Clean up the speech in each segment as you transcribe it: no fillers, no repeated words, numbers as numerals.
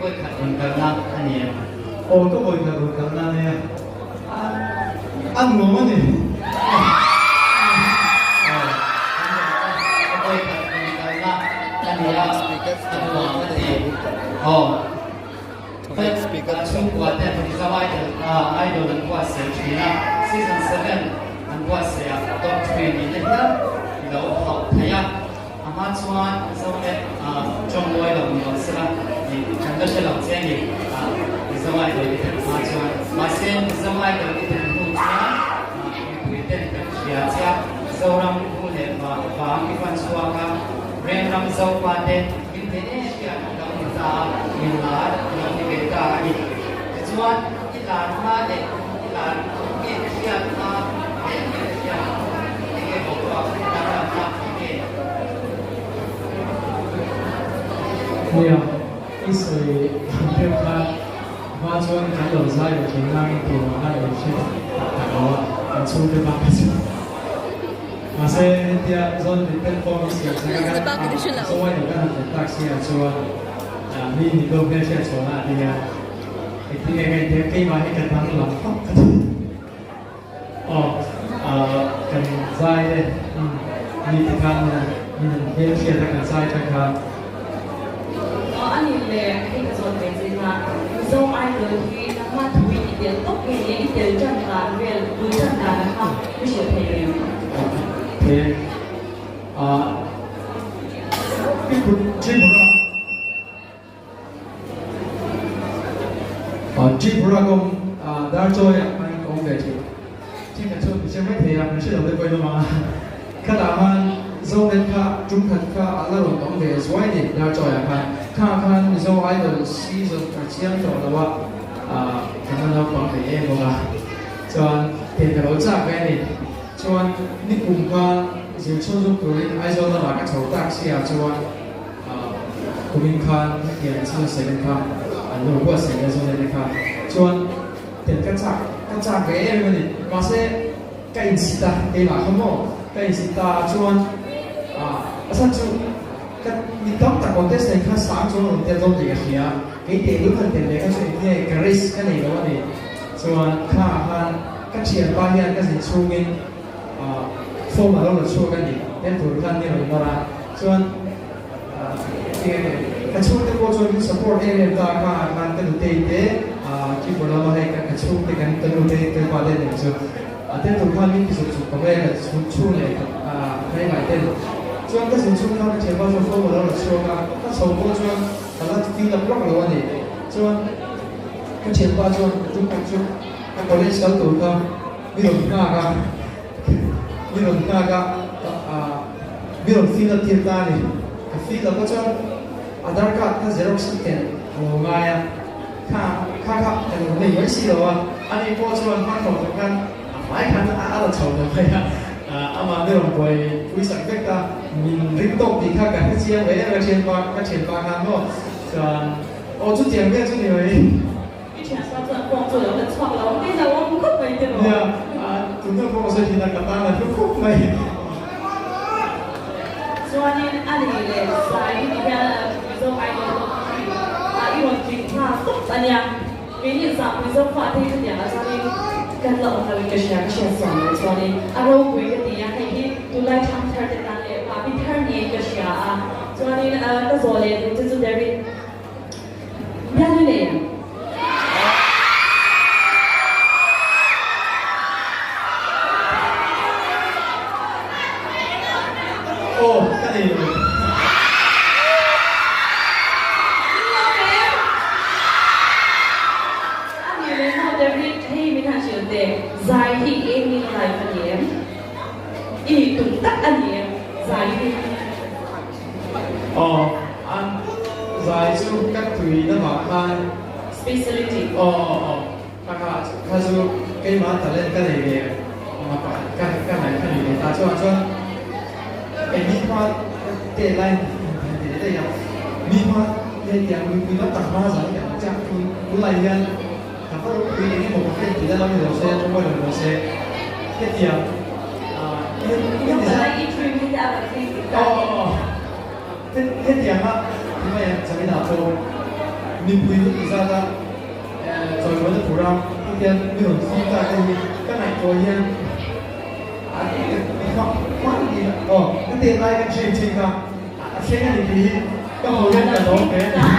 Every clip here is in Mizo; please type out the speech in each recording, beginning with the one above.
vawi khat rawn kalna a ni em? Aw, ka vawi khat rawn kalna a nia. A, a nuam a ni. Aw, kan rawn kal, ka vawi khat rawn kalna a nia, a nuam a ti. Aw, chhungkua ten Mizo Idol, Idol an buatsaih thin a, Season 7 an buatsaih ah top 3 nihna hial i lo hauh thei a. A hma chuan Mizo leh tawng mawi lo ni lo sela tih kan la hre lo che a ni. Mizo Idol i then hma chuan. Mahse Mizo Idol i then hnu chuan mipui ten kan hria che a, Zoram hu leh vang i fan chhuak a, Rengram Zopa te min ve em hian an lo ni ta a, min lar an lo ni ve ta a ni. Tichuan i lar hma leh i lar nge ka hriat hma leh nge ka hriat hnu enge boruak danglamna enge? Nia, i sawi ang deuh kha hma chuan kan lo zai lo thei nangin tih loh khan min hre tak tak lo a, kan chhungte bak kha chu. Mahse hetia zawn min platform i siam sak a kan zawi lo kan han tel tak si ah chuan mi ni dawk hmelhriat chhuahna ah te hian Engtin nge ka intiam keimah hi ka danglam vak ka ti. Aw kan zai te mi te khan min han min han hmel hriat a kan zai tang khan. Aw a nih le hei ka zawt ve che kha Mizo Idol hi nangmah thu in i tel tawp nge nia i tel tan dan vel bul tan dan a kha mi hrilh thei em? Thei a Tripura. Tripura kawng Darchawi ah khan ka awm ve thin. Thenkhat chuan min hre mai thei a, min hre lo te pawhin awm ang a. Khatah khan Zonet kha tum khat kha a la rawn awm ve zuai ni Darchawi ah khan. Kha khan Mizo Idol season a chiang tawh lo a, kan la naupang ve em bawk a. Chuan tel ka lo chak ve a ni. Chuan nikum khan zirchhun zuk turin Aizawl lamah ka chho tak si ah chuan, Kumin khan hetiang chhung seven kha an lo buatsaih leh zawk ene kha chuan tel ka chak ka chak ve em em a ni. Mahse ka insit a keimah kha maw ka insit ta a chuan a chhan chu ka mi tam tak contestant kha sang chuan rawn tel dawn tih ka hria kei teh lul han tel leh kha chu engtinge ka risk ka nei lo a ni. Chuan kha ah khan ka thianpa hian ka zin chhungin form a lo la chhuak a ni tel tur khan ni rawn nawr a. Chuan ka chhungte pawh chuan min support em em ta a, kha ah khan ka nutei te keyboard lama hei ka chhungte kan ka nute ka pa te nen chu a tel tur khan min ti zuk zuk tawh mai a, ka chhung leh ka ingai ten. Chuan ka zin chhung khan ka thianpa chuan form a lo la chhuak a, ka chho pawh chuan ka la fill up lawk lo a ni. Chuan ka thianpa chuan ka tum khat chu ka college kal tur kha mi rawn nghak a, mi rawn nghak a. Mi rawn fill up tir ta a ni. Ka fill up a chuan Aadhaar card kha xerox ka ken a lo ngai a, kha kha kha ka lo nei mai si lo a, ani pawh chuan hma thawk tak khan a hmai khan a la chho ta mai a, amah mi rawn buai pui sak vek ta, min ring tawk tih kha ka hre chiang ve em a thianpa ka thianpa khan maw chuan aw chutiang vel chu ni mai. I thianpa chuan pawng chu lo la chhuak lo ang lo awm khawp mai te maw? Nia, tunna pawh ka sawi thin a, ka tan a hlu khawp mai. Chuanin a nei leh zai i ti hian Mizo Idol pawh khi i rawn tling nghal tawp a nia. Keini zah Mizo fate hi chutiang ah chuanin kan la awm loin ka hria, ka hriat sual lo chuanin a ropui ka ti a, hei hi tunlai thangthar te tan leh mahni thar niin ka hria a. Chuanin ka zawh leh duh che chu Derek. Bialnu nei ang. Aw, ka nei lo. A ni leh maw David, hei min han hrilh teh, zai hi eng in life a ni em? I nih tum tak a ni em zai hi? Aw, an zai chu ka tui lamah khan. Speciality. Aw aw aw, kha kha kha chu keimah talent ka nei ve mapa ka ka ngaih kha ni ve ta chuan chuan eng mi hma te lai han ti leh daih a, mi hma hetiang mipui lam tak hma zai kan chiah tun tunlai hian ka va ropui eng emaw ka friend tih na lam ni lo se tawngkawi lo ni lo se hetiang ah hetiang a hetianga ti mai ang Zarina pawh. Mipui heti zata chawimawina tura hetian mi rawn thlir ta te hi ka ngaihtuah hian aw ka tet lai kan hriat thin kha a thleng a ni tih hi ka hmu hian ka lawm ve a ni.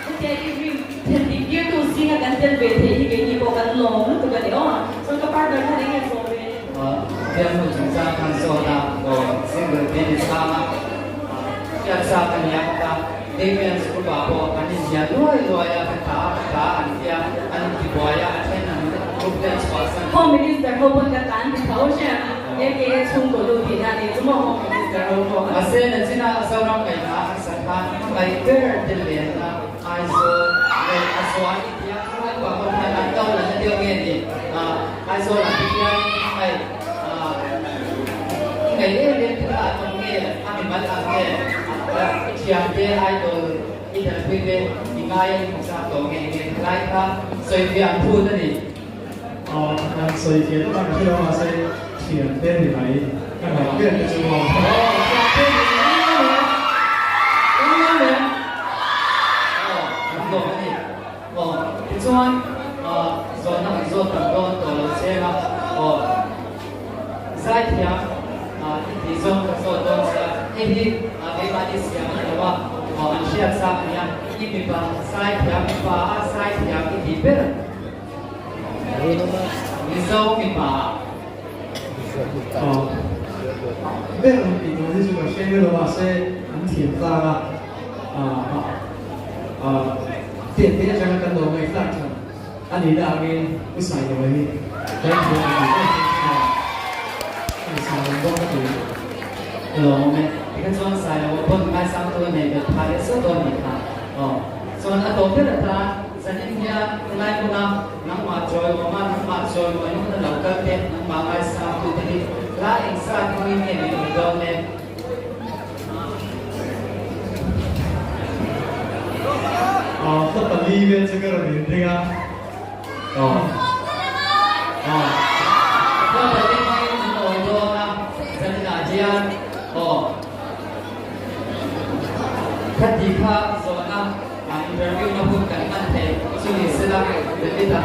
Hetia i rim thlen tirtu zinga kan tel ve theih hi keini pawh kan lawm lutuk a ni aw. Chuan ka partner khan enge zawh ve? Bialnu chungchang khan zawt a, aw single te ni chhang a, hriat sa ka nia ka ta. Damian's group ah pawh an inhnial luai luai a, ka ta ka ta an tia, an intibuai a, a then an group te an chhuahsan. Home Minister ho pawn ka ta an ti tho hriat a, aka chhungkaw lu tihna a ni chu maw Home Minister ho pawh. Mahse nachina Zoram ngaihna an sa khan hmangaih ber te lenna Aizawl leh a zual i tia hmangaih pa ho hian an do la na deuh nge ni? Aizawl ah te hian hmangaih i ngaih em em te kha an awm nge a mimal ang nge i thiam te idol i telpui te i ngai a i hmu chak tawh nge nge thalai kha sawifiah an phut a ni. An sawifiah deuh a ka hre lo mahse thiam te ni mai ka ngaih ber te chu maw. Aw thiam te ni mai eng em em aw an lawm a ni aw tichuan zawhna kan zawt tam dawn tawh lo cheng a aw zaithiam i tih zawng ka zawt dawn che a hei hi keimahni siam a ni lo a aw an hriat chak a nia i mipa zaithiam mipa a zaithiam i tih ber. Mizo mipa Aw ber an tih tur hi chu ka hre miah lo mahse an thiam tlang a ah tiang te atanga kan lo ngaihthlak than a nih na angin U Sailoa hi kan thiam a tih em em a ni Sailoa bawk ka ti. Lawm e. Tikha chuan Sailoa pawn ngaisang tu a nei bet phah leh sawt dawn nih kha. Aw. Chuan a tawp ber atan Zanin hian helai hmuna nangmah chawiawma nangmah chawimawi hmuna lo kal te, nangmah ngaisangtu te hi hla engzat hmangin nge min awm dawn le? Aw, hla pali vel chu ka rawn inring a. Aw. Aw. Hla pali hmangin min awi dawn a, zaninah hian aw. Khati kha zawhna. Interview na hun kan hman thei chu ni sela David-a.